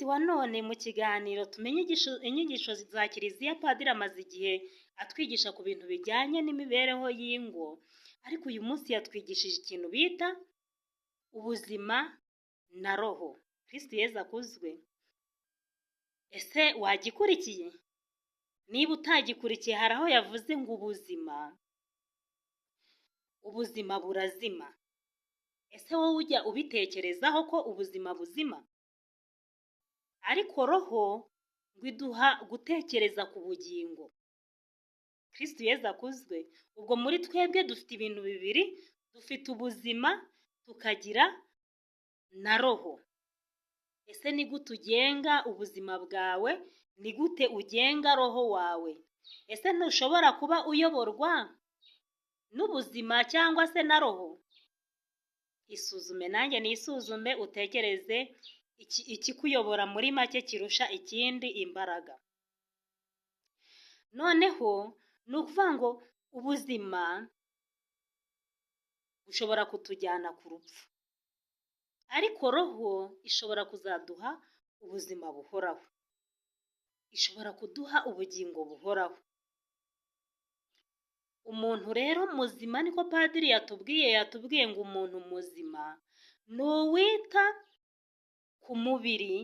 wa none mu kiganiro tumenye inyigisho za Kiliziya, Padiri amaze igihe atwigisha ku bintu bijyanye n'imibereho y'ingo, ariko uyu munsi yatwigishije ikintu bita ubuzima na roho. Kristu Yezu akuzwe. Ese wagikurikiye? Niba utagikurikiye, hari aho yavuze ngo ubuzima burazima. Ese wowe ujya ubitekerezaho ko ubuzima buzima? Ariko roho ngo iduha gutekereza ku bugingo. Kristu Yezu akuzwe. Ubwo muri twebwe dufite ibintu bibiri: dufite ubuzima, tukagira na roho. Ese ni gute ugenga ubuzima bwawe? Ni gute ugenga roho wawe? Ese ntushobora kuba uyoborwa n'ubuzima cyangwa se na roho? Isuzume nanjye nisuzume, utekereze ikikuyobora muri make kirusha ikindi imbaraga. Noneho ni ukuvuga ngo ubuzima bushobora kutujyana ku rupfu, ariko roho ishobora kuzaduha ubuzima buhoraho, ishobora kuduha ubugingo buhoraho. Umuntu rero muzima, niko padiri yatubwiye, yatubwiye ngo umuntu muzima ni uwita ku mubiri.